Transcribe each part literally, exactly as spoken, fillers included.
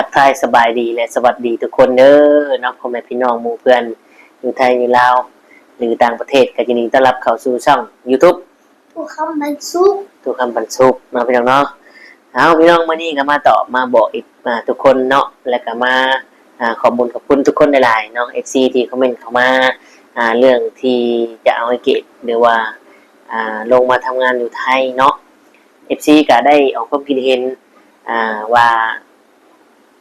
ทักทายสบายดีและสวัสดีทุกคนเด้อเนาะ พ่อแม่พี่น้องหมู่เพื่อนอยู่ไทยอยู่ลาว หรือต่างประเทศ ก็ยินดีต้อนรับเข้าสู่ช่อง YouTube ตู้คำปันสุข ตู้คำปันสุขเนาะพี่น้องเนาะ เอาพี่น้อง มื้อนี้ก็มาตอบมาบอกอีก อ่า ทุกคนเนาะ แล้วก็มา อ่า ขอบบุญขอบคุณทุกคนหลายๆเนาะ เอฟซี ที่คอมเมนต์เข้ามา อ่า เรื่องที่จะเอาไอ้เกด หรือว่า อ่า ลงมาทำงานอยู่ไทยเนาะ เอฟซี ก็ได้ออกความคิดเห็น อ่า ว่า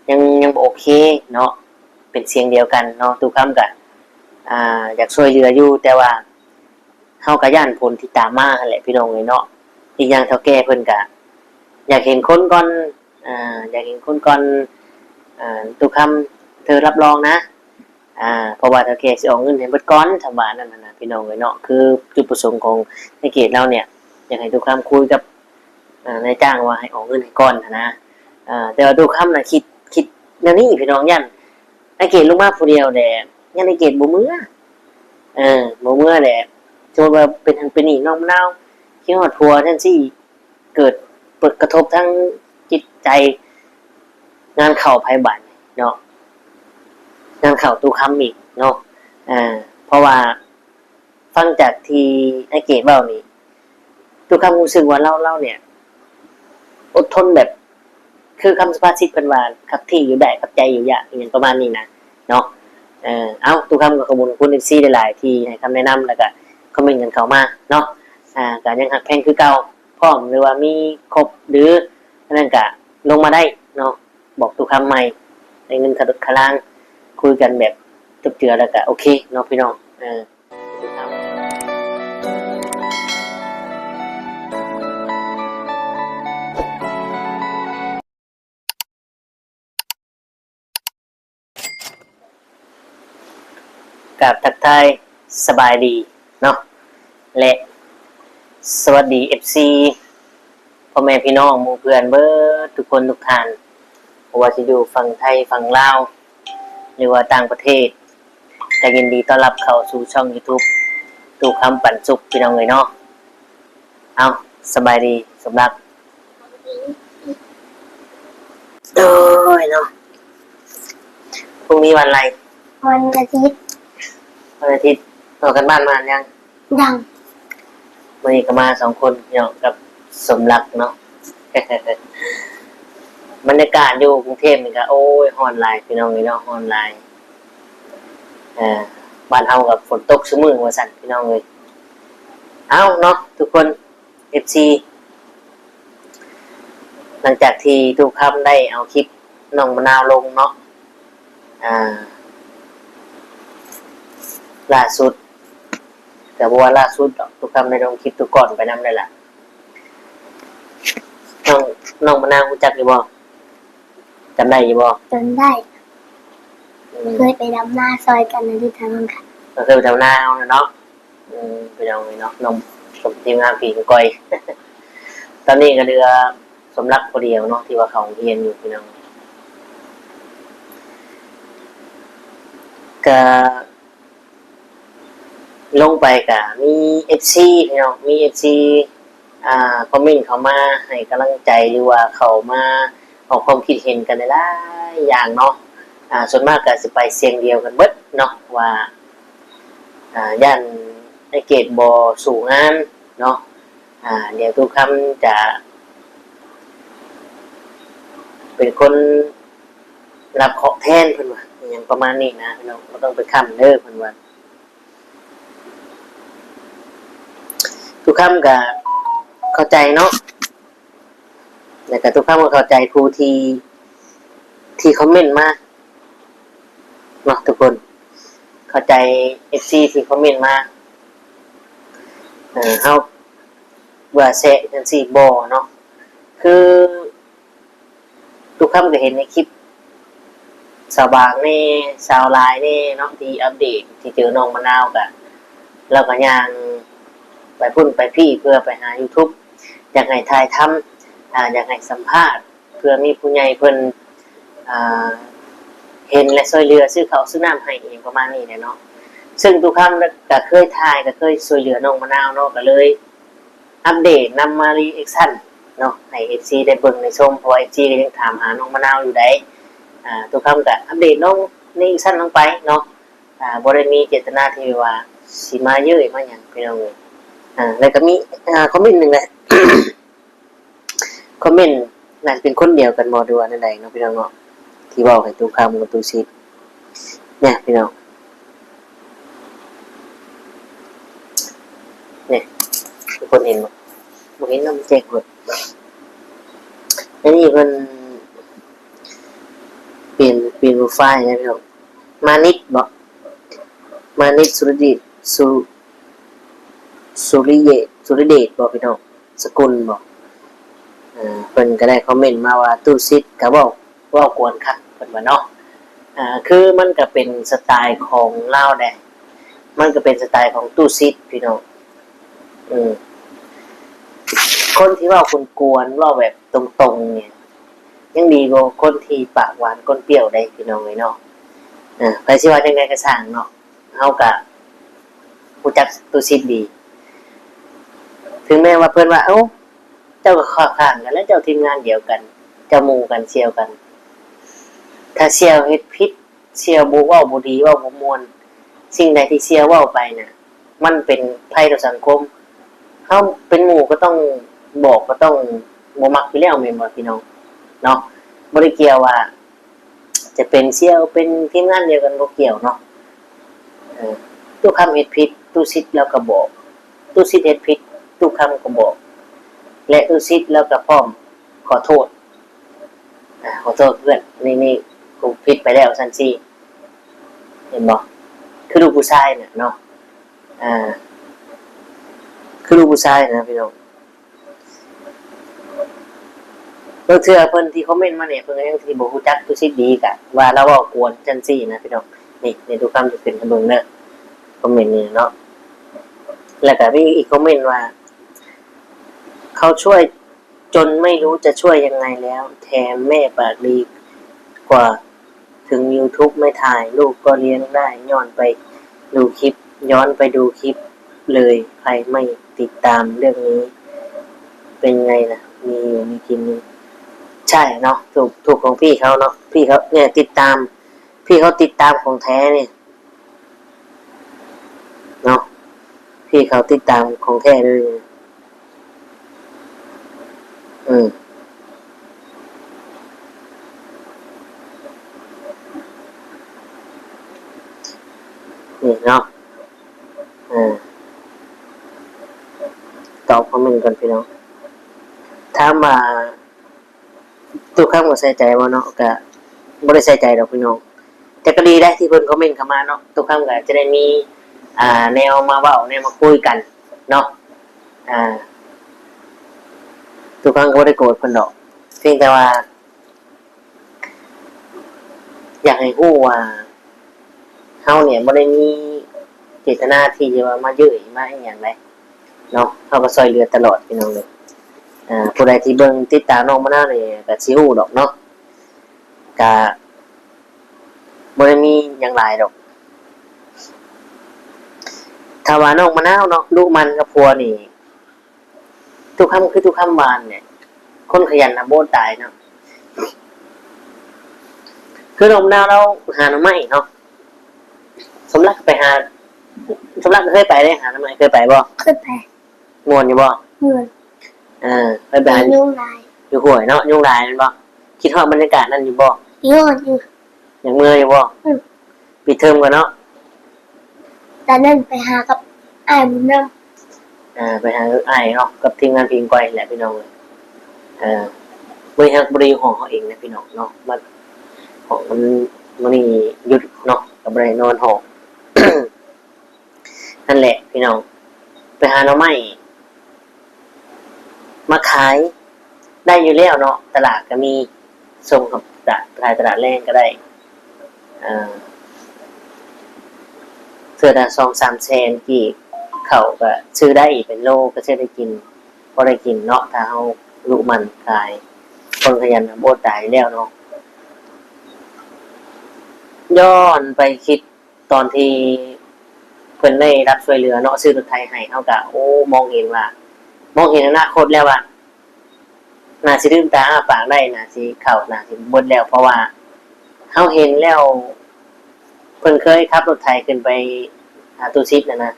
ยัง ยังบ่โอเคเนาะ เป็นเสียงเดียวกันเนาะ ตู้คำก็ อ่า อยากช่วยเหลืออยู่ แต่ว่า เฮาก็ย้านผลที่ตามมาหั้นแหละพี่น้องเอ้ยเนาะ อีกอย่างเฒ่าแก่เพิ่นก็อยากเห็นคนก่อน อ่า อยากเห็นคนก่อน อ่า ตู้คำ เธอรับรองนะ อ่า เพราะว่าเฒ่าแก่สิออกเงินให้เบิดก่อน ถ้าว่านั่นน่ะนะพี่น้องเอ้ยเนาะ คือจุดประสงค์ของนายเกดเราเนี่ย อยากให้ตู้คำคุยกับ อ่า นายจ้างว่าให้ออกเงินให้ก่อนหั้นนะ อ่า แต่ว่าตู้คำน่ะคิด คิดแนวนี้พี่น้อง ย้านนายเกดลงมาผู้เดียวแหละ ย้านนายเกดบ่เมือ เออ บ่เมือแหละ สมมุติว่าเป็นหั้นเป็นนี่ น้องมะนาวคิดฮอดผัวจั่งซี้ เกิดผลกระทบทางจิตใจ งานเข้าไผบาดนี้เนาะ งานเข้าตู้คำอีกเนาะ อ่า เพราะว่าฟังจากที่อ้ายเกดเว้านี่ ตู้คำรู้สึกว่าลาว ลาวเนี่ย อดทนแบบ คือคำสุภาษิตเพิ่นว่า "ขัดที่อยู่ได้ ขัดใจอยู่ยาก" อิหยังประมาณนี้นะ เนาะ เอ่อ เอ้า ตู้คำก็ขอบคุณคุณ เอฟซี หลายๆ ที่ให้คำแนะนำ แล้วก็คอมเมนต์กันเข้ามาเนาะ อ่า ก็ยังฮักแพงคือเก่า พร้อมหรือว่ามีครบ หรืออันนั้นก็ลงมาได้เนาะ บอกตู้คำใหม่ ได้เงินค่ารถค่าลาง คุยกันแบบจบเจือแล้วก็โอเคเนาะพี่น้อง เออ กราบทักทายสบายดีเนาะ และสวัสดี เอฟซี พ่อแม่พี่น้องหมู่เพื่อนเบิดทุกคนทุกท่าน บ่ว่าสิอยู่ฝั่งไทยฝั่งลาว หรือว่าต่างประเทศ ก็ยินดีต้อนรับเข้าสู่ช่อง YouTube ตู้คำปันสุข พี่น้องเอ้ยเนาะ เอ้า สบายดี สมรัก โดยเนาะ พรุ่งนี้วันอะไร วันอาทิตย์ วันอาทิตย์ ออกกันบ้านมายัง ยัง มื้อนี้ก็มาสองคนพี่น้องกับสมรักเนาะ บรรยากาศอยู่กรุงเทพฯนี่ก็ โอ้ย ร้อนหลายพี่น้องเอ้ยเนาะ ร้อนหลาย เอ่อ บ้านเฮาก็ฝนตกซุมื้อว่าซั่นพี่น้องเอ้ย เอ้าเนาะทุกคน เอฟซี หลังจากที่ตู้คำได้เอาคลิปน้องมะนาวลงเนาะ อ่า ล่าสุด ก็บ่ว่าล่าสุดดอก ตู้คำได้ลงคลิปตู้ก่อนไปนำแล้วล่ะ น้อง น้องมะนาวรู้จักอยู่บ่ จำได้อยู่บ่ จำได้ อืม เคยไปดำนาซอยกันนะที่ทางนั้นค่ะ ก็เคยไปดำนาเอาน่ะเนาะ อืม พี่น้องเอ้ยเนาะ น้องสม ทีมงานผีกองกอย ตอนนี้ก็เหลือสมรักผู้เดียวเนาะ ที่ว่าเข้าโรงเรียนอยู่พี่น้อง ก็ ลงไปก็มี เอฟซี พี่น้อง มี เอฟซี อ่า คอมเมนต์เข้ามาให้กำลังใจ หรือว่าเข้ามาออกความคิดเห็นกันหลายๆอย่างเนาะ อ่า ส่วนมากก็สิไปเสียงเดียวกันเบิดเนาะ ว่า อ่า ย้านอ้ายเกดบ่สู้งานเนาะ อ่า เดี๋ยวตู้คำจะเป็นคนรับเคราะห์แทน เพิ่นว่า อิหยังประมาณนี้นะพี่น้อง บ่ต้องไปค้ำเด้อ เพิ่นว่า ตู้คำก็เข้าใจเนาะ แล้วก็ตู้คำก็เข้าใจผู้ที่ ที่คอมเมนต์มาเนาะทุกคน เข้าใจ เอฟซี ที่คอมเมนต์มา เอ่อ เฮาว่าแซะจั่งซี้บ่เนาะ คือ ตู้คำก็เห็นในคลิป สาวบางแน่ สาวหลายแน่เนาะ ที่อัปเดต ที่เจอน้องมะนาวก็ ลาวก็ย่างไปพุ้นไปพี้ เพื่อไปหา YouTube อยากให้ถ่ายทำ อ่า อยากให้สัมภาษณ์ เพื่อมีผู้ใหญ่เพิ่น อ่า เห็นและช่วยเหลือซื้อข้าวซื้อน้ำให้ อิหยังประมาณนี้แหละเนาะ ซึ่งตู้คำก็เคยถ่าย ก็เคยช่วยเหลือน้องมะนาวเนาะ ก็เลย อัปเดตนำมา รีแอคชั่น เนาะ ให้ เอฟซี ได้เบิ่งได้ชม เพราะว่า เอฟซี ก็ยังถามหาน้องมะนาวอยู่ใด๋ อ่า ตู้คำก็อัปเดตลงในอีกสั้นลงไปเนาะ อ่า บ่ได้มีเจตนาที่ว่าสิมาเย้ยมาหยังพี่น้องเอ้ย อ่า แล้วก็มี อ่า คอมเมนต์หนึ่งแหละ คอมเมนต์น่าจะเป็นคนเดียวกันบ่ หรือว่าแนวใดเนาะพี่น้องเนาะ ที่เว้าให้ตู้คำกับตู้สิทธิ์เนี่ยพี่น้อง เนี่ย ทุกคนเห็นบ่ บ่เห็นนำแจ้งเพิ่น อันนี้เพิ่นเปลี่ยน เปลี่ยนโปรไฟล์นะพี่น้อง มานิดบ่ มานิด สุริเดช สุ สุริเย สุริเดชบ่พี่น้อง สกุลบ่ อ่า เพิ่นก็ได้คอมเมนต์มาว่า ตู้สิทธิ์ก็เว้า เว้ากวนคัก เพิ่นว่าเนาะ อ่า คือมันก็เป็นสไตล์ของลาวแหละ มันก็เป็นสไตล์ของตู้สิทธิ์พี่น้อง อืม คนที่เว้ากวนๆ เว้าแบบตรงๆ เนี่ย ยังดีกว่าคนที่ปากหวานก้นเปรี้ยวได้พี่น้องเอ้ยเนาะ อ่า ไผสิว่าจั่งใดก็ซ่างเนาะ เฮาก็รู้จักตู้สิทธิ์ดี ถึงแม้ว่าเพิ่นว่า เอ้า เจ้าก็เข้าข้างกันแล้ว เจ้าทีมงานเดียวกัน เจ้าหมู่กัน เสี่ยวกัน ถ้าเสี่ยวเฮ็ดผิด เสี่ยวบ่เว้าบ่ดี เว้าบ่ม่วน สิ่งใดที่เสี่ยวเว้าไปน่ะ มันเป็นภัยต่อสังคม เฮาเป็นหมู่ก็ต้องบอก ก็ต้องบ่มักอยู่แล้วแม่นบ่พี่น้อง เนาะ บ่ได้เกี่ยวว่า จะเป็นเสี่ยว เป็นทีมงานเดียวกันบ่เกี่ยวเนาะ เออ ตู้คำเฮ็ดผิด ตู้สิทธิ์ลาวก็บอก ตู้สิทธิ์เฮ็ดผิด ตู้คำก็บอก และตู้สิทธิ์ลาวก็พร้อมขอโทษ อ่า ขอโทษเพื่อน นี่ นี่ กูผิดไปแล้ว ซั่นซี้ เห็นบ่ คือลูกผู้ชายน่ะเนาะ อ่า คือลูกผู้ชายนะพี่น้อง บางเทื่อเพิ่นที่คอมเมนต์มาเนี่ย เพิ่นก็ยังสิบ่รู้จักตู้สิทธิ์ดีกะ ว่าลาวเว้ากวนจั่งซี้นะพี่น้อง นี่ นี่ตู้คำจะขึ้นให้เบิ่งเด้อ คอมเมนต์นี่เนาะ แล้วก็มีอีกคอมเมนต์ว่า เขาช่วยจนไม่รู้จะช่วยยังไงแล้ว แถมแม่ปากดีกว่า ถึงยูทูบไม่ถ่าย ลูกก็เลี้ยงได้ ย้อนไปดูคลิป ย้อนไปดูคลิปเลย ใครไม่ติดตามเรื่องนี้ เป็นไงล่ะ มีอยู่มีกินนี่ ใช่เนาะ ถูก ถูกของพี่เขาเนาะ พี่เขาเนี่ยติดตาม พี่เขาติดตามของแท้เนี่ย เนาะ พี่เขาติดตามของแท้เลย อืม นี่เนาะ อ่า ตอบคอมเมนต์ก่อนพี่น้อง ถามว่า ตู้คำก็ใส่ใจบ่เนาะ ก็บ่ได้ใส่ใจดอกพี่น้อง แต่ก็ดีได้ที่เพิ่นคอมเมนต์เข้ามาเนาะ ตู้คำก็จะได้มี อ่า แนวมาเว้า แนวมาคุยกันเนาะ อ่า ตู้คำก็บ่ได้โกรธเพิ่นดอก เพียงแต่ว่า อยากให้รู้ว่า เฮาเนี่ยบ่ได้มีเจตนาที่จะว่ามาเย้ยมาอิหยังใดเนาะ เฮาก็ซ่อยเหลือตลอดพี่น้องเอ้ย อ่า ผู้ใดที่เบิ่งติดตามน้องมะนาวนี่ก็สิรู้ดอกเนาะ ก็บ่ได้มีหยังหลายดอก ถ้าว่าน้องมะนาวเนาะ ดุหมั่นกับผัวนี่ ตู้คำคือตู้คำวานเนี่ย คนขยันนะโบดตายเนาะ คือน้องมะนาวลาวหาหน่อไม้เนาะ สมรักไปหา สมรักเคยไปเด้หาหน่อไม้ เคยไปบ่ เคยไป ม่วนอยู่บ่ ม่วน เออ ไป ไปหา ยุงลาย อยู่ห้วยเนาะ ยุงลายแม่นบ่ คิดฮอดบรรยากาศนั้นอยู่บ่ คิดฮอดอยู่ อยากเมืออยู่บ่ อืม ปิดเทอมก่อนเนาะ ตอนนั้นไปหากับอ้ายบุญนำ อ่า ไปหาอ้ายเนาะ กับทีมงานเพลงก้อยแหละพี่น้อง เออ มื้อนี้เฮาบ่ได้อยู่ห้องเฮาเองนะพี่น้องเนาะ มา ห้องมัน มื้อนี้หยุดเนาะ ก็บ่ได้นอนห้อง นั่นแหละพี่น้อง ไปหาหน่อไม้ มาขายได้อยู่แล้วเนาะ ตลาดก็มี ส่งกับตลาด ขายตลาดแลงก็ได้ อ่า เทื่อละสองสามแสนกีบ ข้าวก็ซื้อได้เป็นโล ก็ซื้อได้กิน พอได้กินเนาะ ถ้าเฮาดุหมั่นขาย คนขยันน่ะบ่ตายแล้วเนาะ ย้อนไปคิด ตอนที่เพิ่นได้รับช่วยเหลือเนาะ ซื้อรถไถให้ เฮาก็ โอ้ มองเห็นว่า มองเห็นอนาคตแล้วว่า น่าสิลืมตาอ้าปากได้ น่าสิ ข้าวน่าสิเบิดแล้ว เพราะว่า เฮาเห็นแล้ว เพิ่นเคยขับรถไถขึ้นไปหาตู้ซิดน่ะนะ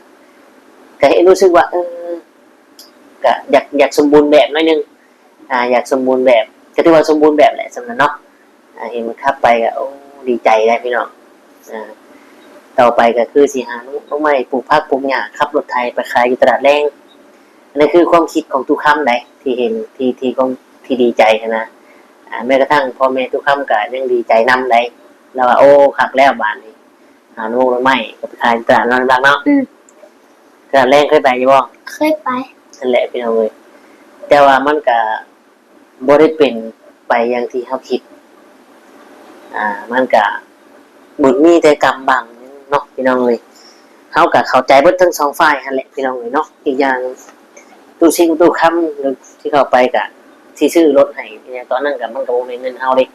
ก็เห็นรู้สึกว่า เออ ก็อยาก อยากสมบูรณ์แบบหน่อยหนึ่ง อ่า อยากสมบูรณ์แบบ ก็ถือว่าสมบูรณ์แบบแหละ ส่ำนั้นเนาะ อ่า เห็นมันขับไปก็ โอ้ ดีใจได้พี่น้อง อ่า ต่อไปก็คือสิหาหน่อไม้ปลูกผักปลูกหญ้า ขับรถไถไปขายอยู่ตลาดแลง อันนี้คือความคิดของตู้คำได๋ ที่เห็น ที่ ที่ของ ที่ดีใจหั้นนะ อ่า แม้กระทั่งพ่อแม่ตู้คำก็ยังดีใจนำได๋ ลาวว่า โอ้ คักแล้วบาดนี้ หาหน่อไม้ก็ไปขายตลาดนัดบ้านเนาะ อืม ตลาดแลงเคยไปอยู่บ่? เคยไป นั่นแหละพี่น้องเอ้ย แต่ว่ามันก็บ่ได้เป็นไปอย่างที่เฮาคิด อ่า มันก็บุญมีแต่กรรมบังเนาะพี่น้องเอ้ย เฮาก็เข้าใจเบิดทั้งสองฝ่ายหั้นแหละพี่น้องเอ้ยเนาะ อีกอย่าง ตู้ซิ่งตู้คำที่เข้าไปก็สิซื้อรถให้ อีหยังตอนนั้นก็มันก็บ่แม่นเงินเฮาเด้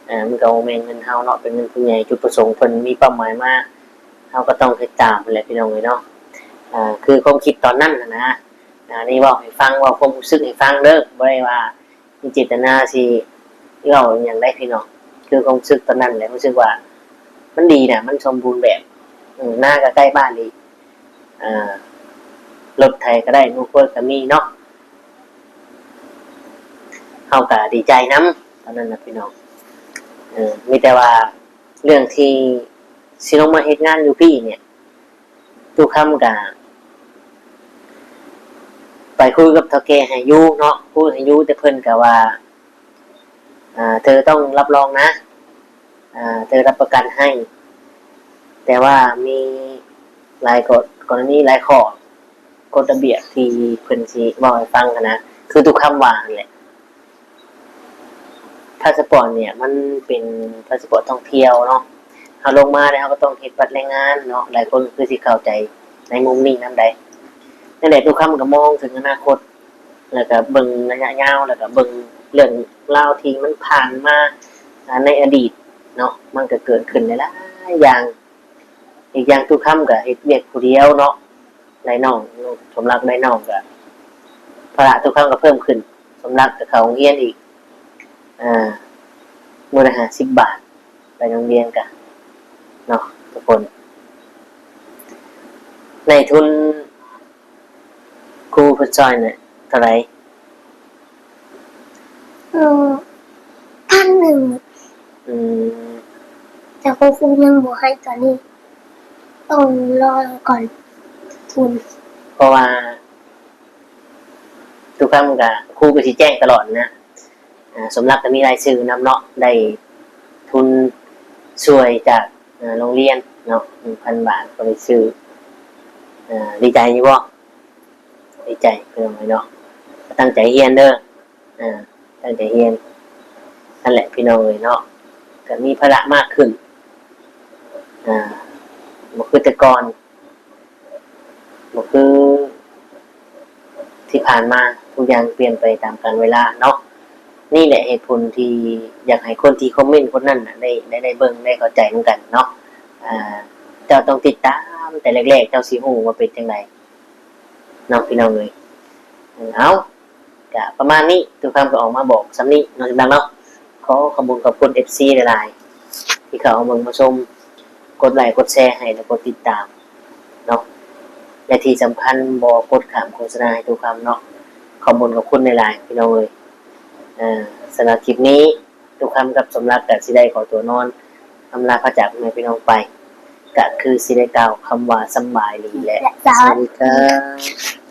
เอ่อ มันก็บ่แม่นเงินเฮาเนาะ เป็นเงินผู้ใหญ่ จุดประสงค์เพิ่นมีเป้าหมายมา เฮาก็ต้องเฮ็ดตามหั้นแหละพี่น้องเอ้ยเนาะ อ่า คือความคิดตอนนั้นหั้นนะ อ่า นี่เว้าให้ฟัง เว้าความรู้สึกให้ฟังเด้อ บ่ได้ว่ามีเจตนาสิเว้าอิหยังใด๋พี่น้อง คือความรู้สึกตอนนั้นแหละ รู้สึกว่ามันดีนะ มันสมบูรณ์แบบ อืม นาก็ใกล้บ้านอีก อ่า รถไถก็ได้ หมู่ครัวก็มีเนาะ เฮาก็ดีใจนำ ตอนนั้นนะพี่น้อง เออ มีแต่ว่าเรื่องที่สิลงมาเฮ็ดงานอยู่พี้เนี่ย ตู้คำก็ไปคุยกับเฒ่าแก่ให้อยู่เนาะ คุยให้อยู่ แต่เพิ่นก็ว่า อ่า เธอต้องรับรองนะ อ่า เธอรับประกันให้ แต่ว่ามีหลายกฎ กรณีหลายข้อ กฎระเบียบที่เพิ่นสิเว้าให้ฟังหั้นนะ คือตู้คำว่าหั้นแหละ พาสปอร์ตเนี่ยมันเป็นพาสปอร์ตท่องเที่ยวเนาะ เฮาลงมาแล้วเฮาก็ต้องเฮ็ดบัตรแรงงานเนาะ หลายคนคือสิเข้าใจในมุมนี้นำได๋ นั่นแหละ ตู้คำก็มองถึงอนาคต แล้วก็เบิ่งระยะยาว แล้วก็เบิ่งเรื่องราวที่มันผ่านมา อ่า ในอดีตเนาะ มันก็เกิดขึ้นหลายๆอย่าง อีกอย่างตู้คำก็เฮ็ดเวียกผู้เดียวเนาะ ได้น้อง สมรักได้น้องก็ ภาระตู้คำก็เพิ่มขึ้น สมรักก็เข้าโรงเรียนอีก อ่า มื้อละห้าสิบบาท ไปโรงเรียนก็ เนาะ ทุกคน ได้ทุน ครูเพิ่นซอยเนี่ยเท่าใด๋? เออ พันหนึ่ง อืม แต่คุณครูยังบ่ให้ตอนนี้ ต้องรอก่อนทุน เพราะว่า ทุกครั้งก็ครูก็สิแจ้งตลอดนะ อ่า สมรักก็มีรายชื่อนำเนาะ ได้ทุนช่วยจาก อ่า โรงเรียนเนาะ หนึ่งพันบาท ก็ได้ซื้อ อ่า ดีใจอยู่บ่? ดีใจพี่น้องเอ้ยเนาะ ตั้งใจเรียนเด้อ อ่า ตั้งใจเรียน นั่นแหละพี่น้องเอ้ยเนาะ ก็มีภาระมากขึ้น อ่า บ่คือแต่ก่อน บ่คือที่ผ่านมา ทุกอย่างเปลี่ยนไปตามกาลเวลาเนาะ นี่แหละเหตุผลที่อยากให้คนที่คอมเมนต์คนนั้นน่ะ ได้ ได้ ได้เบิ่ง ได้เข้าใจนำกันเนาะ อ่า เจ้าต้องติดตามแต่แรกๆ เจ้าสิฮู้ว่าเป็นจั่งใดเนาะพี่น้องเอ้ย เออ เอา ก็ประมาณนี้ ตู้คำก็ออกมาบอกส่ำนี้เนาะ พี่น้องเนาะ ขอขอบคุณ ขอบคุณ เอฟซี หลายๆ ที่เข้ามาเบิ่งมาชม กดไลค์กดแชร์ให้ แล้วกดติดตามเนาะ และที่สำคัญบ่กดข้ามโฆษณาให้ตู้คำเนาะ ขอบคุณ ขอบคุณหลายๆ พี่น้องเอ้ย เอ่อ สำหรับคลิปนี้ ตู้คำกับสมรักก็สิได้ขอตัวนอนอำลาพระจากพ่อแม่พี่น้องไป ก็คือสิได้กล่าวคำว่าสำบายดีและ และสวัสดี สวัสดีครับ